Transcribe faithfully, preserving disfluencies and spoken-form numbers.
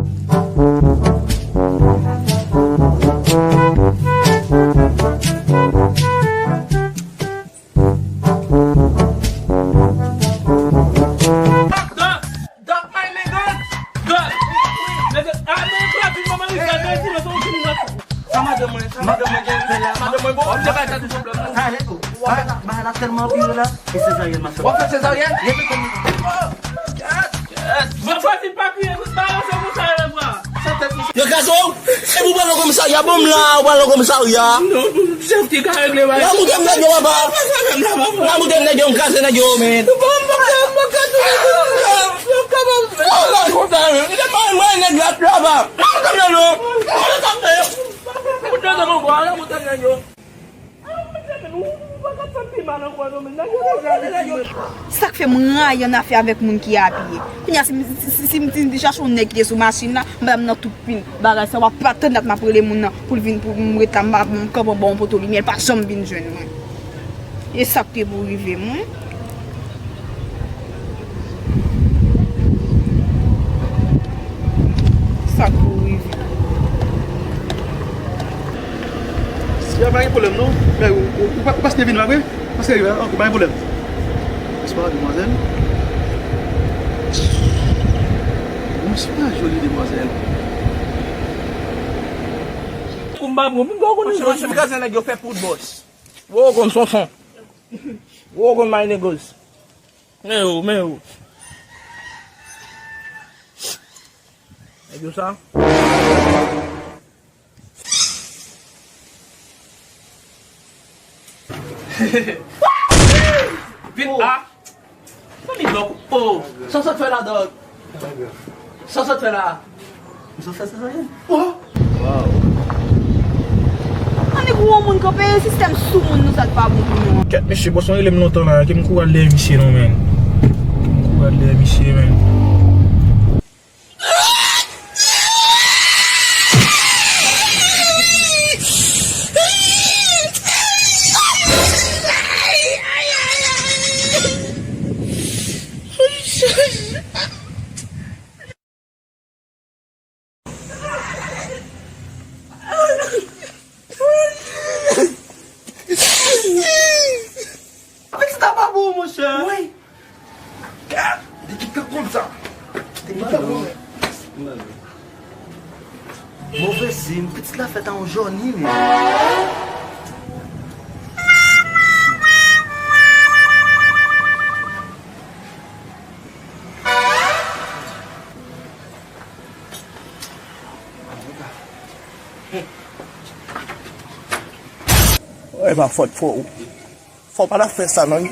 Doc, my nigga! Doc! Nèg, ah, men, Claudine, manman, li fè de ti, men se yon ti minòt. Sa madanm mwen, sa madanm mwen gen fè la? Madanm mwen, bon, w ap te bay tèt ou pwoblèm, non? Sa ale tou. Bagay la, bagay la tèlman anpire la. E sezaryèn, m ap fè. W ap fè sezaryèn? Wi, wi. Mwen pati pa kriye, balanse konsa, lè vwa. Yo kraze w? Se pou w pral nan komisarya, bon, m la, ou pral nan komisarya. Non, chèf ki ka regle bagay. Nan moute m nèg yo, papa. Nan moute m nèg yo, m kraze nèg yo, men. Ou pa, m pa ka, m pa ka touye nèg yo. Yo kapab. Ou la konsa, men. Li te pale mwen, nèg la, la, ba. Nan moute m nèg yo. Ou te nan bwa, nan moute m nèg yo. Sa k fè m rayi annafè avèk moun ki abiye. Kounye a, si m, si, si, si m, si m te chache yon nèg ki te sou machin nan, m ba m nan tout pil bagay sa, w ap atann dat m ap rele moun nan pou l vin, pou m ret la, m pa, m kanpe anba yon poto limyè, l pa janm vin jwenn mwen. E sa k te pou rive m, wi. Sa k pou rive. Siya, pa gen pwoblèm non. Men ou, ou, ou pa, ou pa siyen vin la vre? Paske rive, ok, pa gen pwoblèm. Bonswa, demwazèl. Bonswa, joli demwazèl. Kounba, bon, m pa konnen. Franchman, se kraze nèg yo fè poud, bòs. Wo konn Sonson. Wo konn my niggas. Men yo, men yo. Nèg yo sa. Vin a. Fanmi dòk. Oh, sa sot fè la, dòk? Sa sot fè la? M sot fè sa, sa ye? Oh! Annik ou yon moun kanpe, sistèm sou moun nou, sa k pa bon pou nou an. Kèt, mesye, bòs mwen rele m lontan la, ke m kouri al dèyè misye non, men. Ke m kouri al dèyè misye, men. Pitit la pa bon, monchè. Wi. Gad, li gentan konn sa. Li gentan konn. Move zen, pitit la fèt an yon jòni, men. E pa fòt fò ou. Fò w pa ta fè sa non.